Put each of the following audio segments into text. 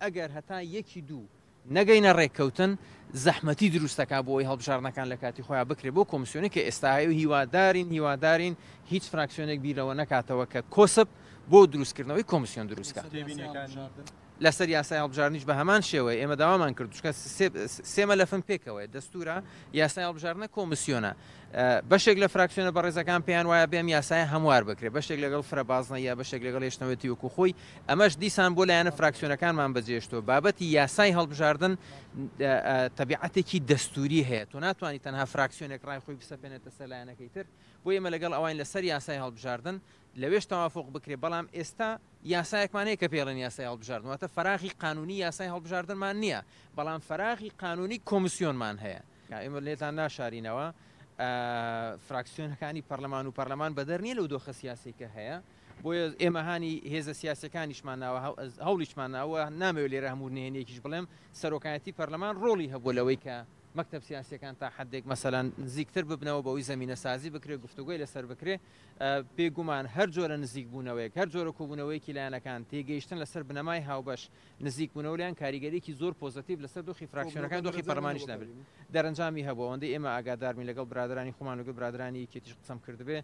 ئەگەر هەتا یەکی دوو نەگەینە ڕێککەوتن زەحمەتی دروست دەکات بۆ ئەوەی هەڵبژاردنەکان لە کاتی خۆیان بکرێت بۆ کۆمسیۆنی کە ئێستا هەیە و هیوادارین هیوادارین هیچ فراکسیۆنێک بیر لەوە نەکاتەوە کە کۆسپ بۆ دروستکردنەوەی کۆمسیۆن دروست کات. لەسەر یاسای هەڵبژاردنیش بە هەمان شێوەیە ئێمە داوامان کرد چونکە سێ مەلەفن پێکەوەیە دەستورە یاسای هەڵبژاردنە کۆمسیۆنە بەشێک لە فراکسیۆنە بەڕێزەکان پێیان وایە بێم یاسایە هەموار بکرێت بەشێک لەگەڵ فرە بازنەیە بەشێک لەگەڵ هێشتنەوەی وەکو خۆی ئەمەش دیسان بۆ لایەنە فراکسیۆنەکانمان بەجێشتووە بابەتی یاسای هەڵبژاردن تەبیعەتێکی دەستوری هەیە تۆ ناتوانانی تەنها فراکسیۆنێک ڕای خۆی بسەپێنێتە سەر لایەنەکەی تر بۆ ئێمە لەگەڵ ئەوین لەسەر یاسای هەڵبژاردن لەوێش تەوافق بکرێت بەڵام ئێستا یاسایەکمان هەیە کە پێی ئەڵێن یاسای هەڵبژاردن، واتە فەراغی قانوونی یاسای هەڵبژاردنمان نییە، بەڵام فەراغی قانوونی کۆمسیۆنمان هەیە. ئێمە لێتان ناشارینەوە فراکسیۆنەکانی پەرلەمان و پەرلەمان بەدەر نییە لەو دۆخە سیاسیەی کە هەیە، بۆیە ئێمە هانی هێزە سیاسیەکانیشمان ناوە، هەوڵیشمان ناوە، نامەوێت لێرە هەموو نهێنییەکیش بڵێم، سەرۆکایەتی پەرلەمان ڕۆڵی هەبووە لەوەی کە مەکتەب سیاسیەکان تا حەدێک مەسەلەن نزیکتر ببنەوە بەوەی زەمینەسازی بکرێت، گفتوگۆی لەسەر بکرێت، بێگومان هەر جۆرە نزیکبوونەوەیەک، هەر جۆرە کۆبوونەوەیەکی لایەنەکان، تێگەیشتن لەسەر بنەمای هاوبەش، نزیکبوونەوە لێیان کاریگەرییەکی زۆر پۆزەتیڤ لەسەر دۆخی فراکسیۆنەکان، دۆخی پەرلەمانیش دابێت. دەرەنجامی هەبوو، ئەوەندەی ئێمە ئاگاداربین لەگەڵ برادەرانی خۆمان لەگەڵ برادەرانی یەکێتیش قسەم کردبێ،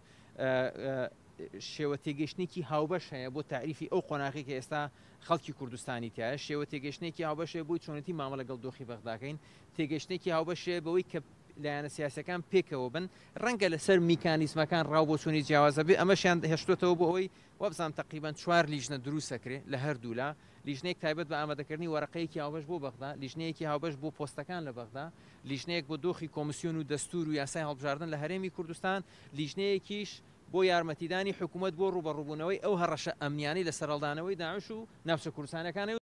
شێوە تێگەیشتنێکی هاوبەش هەیە بۆ تاریفی ئەو قۆناغەی کە ئێستا خەڵکی کوردستانی تیایە، شێوە تێگەیشتنێکی هاوبەش هەیە بۆی چۆنێتی مامەڵە لەگەڵ دۆخی بەغدا کەین، تێگەیشتنێکی هاوبەش هەیە بەوەی کە لایەنە سیاسیەکان پێکەوە بن، ڕەنگە لەسەر میکانیزمەکان ڕاو بۆچوونی جیاواز هەبێ، ئەمەشیان هێشتۆتەوە بۆ ئەوەی وابزانم تەقریبەن چوار لیژنە دروست ئەکرێ لە هەردوولا، لیژنەیەک تایبەت بە ئامادەکردنی وەرەقەیەکی هاوبەش بۆ بەغدا، لیژنەیەکی هاوبەش بۆ پۆستەکان لە بەغدا، لیژنەیەک بۆ دۆخی کۆمسیۆن و دەستوور و یاسای هەڵبژاردن لە هەرێمی کوردستان، لیژنەیەکیش بۆ یارمەتیدانی حکوومەت بۆ ڕووبەڕووبوونەوەی ئەو هەڕەشە ئەمنیانەی لە سەرهەڵدانەوەی داعش و ناوچە کوردستانیەکانە.